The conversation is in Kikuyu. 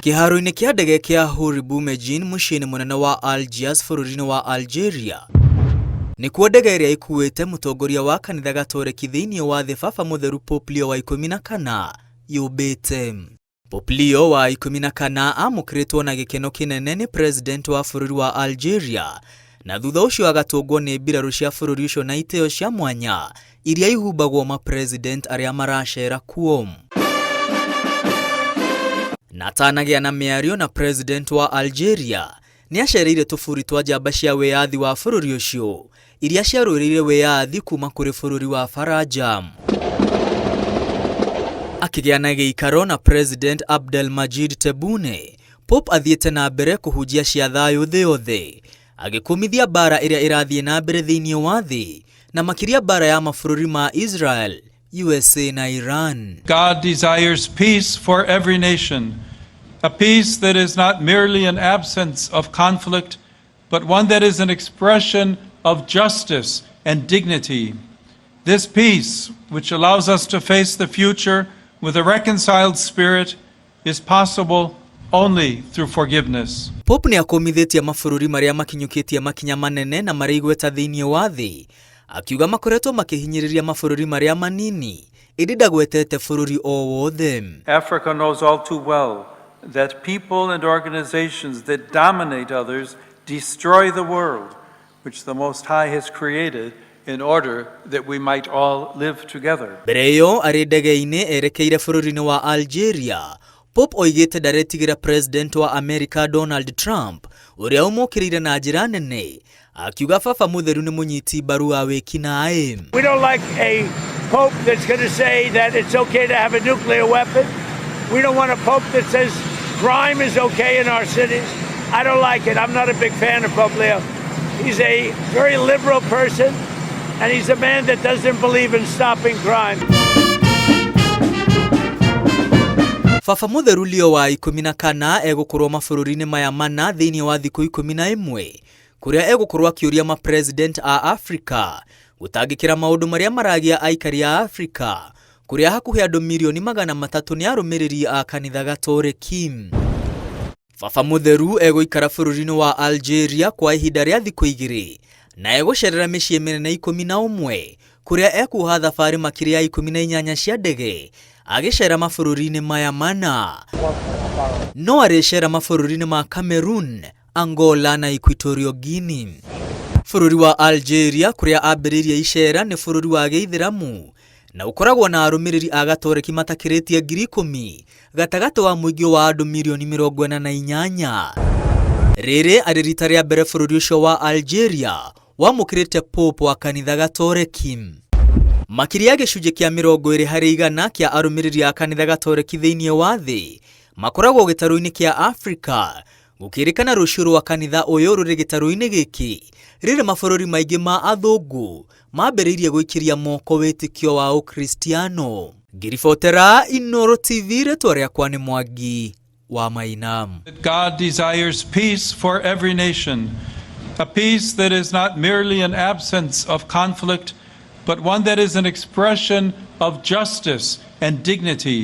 Kĩharo-inĩ kĩa ndege kĩa Houari Boumediene mũciĩ-inĩ mũnene wa Algiers bũrũri-inĩ wa Algeria, nĩkuo ndege ĩrĩa ĩkuĩte mũtongoria wa kanitha Gatoreki thĩinĩ wa thĩ Baba Mũtheru Pope Leo wa 14 yũmbĩte. Pope Leo wa 14 amũkĩrĩtwo na gĩkeno kĩnene nĩ President wa bũrũri wa Algeria na thutha ũcio agatũngwo nĩ mbirarũ cia bũrũri ũcio na itĩo cia mwanya iria ihumbagwo ma president arĩa maracera kuo. Na atanagĩa na mĩario na president wa Algeria, nĩ acereire tũburi twa njamba cia wĩyathi wa bũrũri ũcio iria ciarũĩrĩire wĩyathi kuma kũrĩ bũrũri wa Faranja. Akĩgĩa na gĩikaro na President Abdelmadjid Tebboune, Pope athiĩte na mbere kũhunjia cia thayũ thĩ yothe, agĩkũmithia mbara ĩrĩa ĩrathiĩ na mbere thĩinĩ wa thĩ, na makĩria mbara ya mabũrũri ma Israel, USA na Iran. God desires peace for every nation, a peace that is not merely an absence of conflict, but one that is an expression of justice and dignity. This peace, which allows us to face the future with a reconciled spirit, is possible only through forgiveness. Pope nĩ akũmithĩtie mabũrũri marĩa makinyũkĩtie makinya manene na marĩ igweta thĩinĩ wa thĩ, akiuga makoretwo makĩhinyĩrĩria mabũrũri marĩa manini, ĩndĩ ndagwetete bũrũri o wothe. Africa knows all too well that people and organizations that dominate others destroy the world, which the Most High has created in order that we might all live together. Mbere ĩyo arĩ ndege-inĩ erekeire bũrũri-inĩ wa Algeria, Pope oigĩte ndaretigĩra President wa America Donald Trump ũrĩa ũmũkĩrĩire na njĩra nene, akiuga Baba Mũtheru nĩ mũnyiti mbaru wa wĩkinaĩ. We don't like a pope that's going to say that it's okay to have a nuclear weapon. We don't want a pope that says crime is okay in our cities. I don't like it. I'm not a big fan of Pope Leo. He's a very liberal person, and he's a man that doesn't believe in stopping crime. Baba Mũtheru Leo wa 14 egũkorwo mabũrũri-inĩ maya mana thĩinĩ wa thikũ 11 kũrĩa egũkorwo akĩũria ma president a Afrika gũtangĩkĩra maũndũ marĩa maragia aikari a Afrika kũrĩa hakuhĩ andũ mirioni 300 nĩ arũmĩrĩri a kanitha Gatoreki. Baba Mũtheru egũikara bũrũri-inĩ wa Algeria kwa ihinda rĩa thikũ 2 na egũcerera mĩciĩ mĩnene 11 kũrĩa ekuoha thabarĩ makĩria ya 18 cia ndege agĩcera mabũrũri-inĩ maya mana. No arĩcera mabũrũri-inĩ ma Cameroon, Angola na Equatorial Guinea. Bũrũri wa Algeria kũrĩa ambĩrĩirie icera nĩ bũrũri wa gĩithĩramu na ũkoragwo na arũmĩrĩri a Gatoreki matakĩrĩtie 10,000 gatagatĩ wa mũingĩ wa andũ mirioni 48. Rĩrĩ arĩ rita rĩa mbere bũrũri ũcio wa Algeria wamũkĩrĩte Pope wa kanitha Gatoreki. Makĩria ya gĩcunjĩ kĩa 20% kĩa arũmĩrĩri a kanitha Gatoreki thĩinĩ wa thĩ makoragwo gĩtarũ-inĩ kĩa Afrika, gũkĩrĩkana rũciũ rwa kanitha ũyũ rũrĩ gĩtarũ-inĩ gĩkĩ rĩrĩ mabũrũri maingĩ ma athũngũ mambĩrĩirie gũikĩria moko wĩtĩkio wa Ũkristiano. Ngĩribotera Inooro TV, rĩtwa rĩakwa nĩ Mwangi wa Maina. God desires peace for every nation, a peace that is not merely an absence of conflict, but one that is an expression of justice and dignity.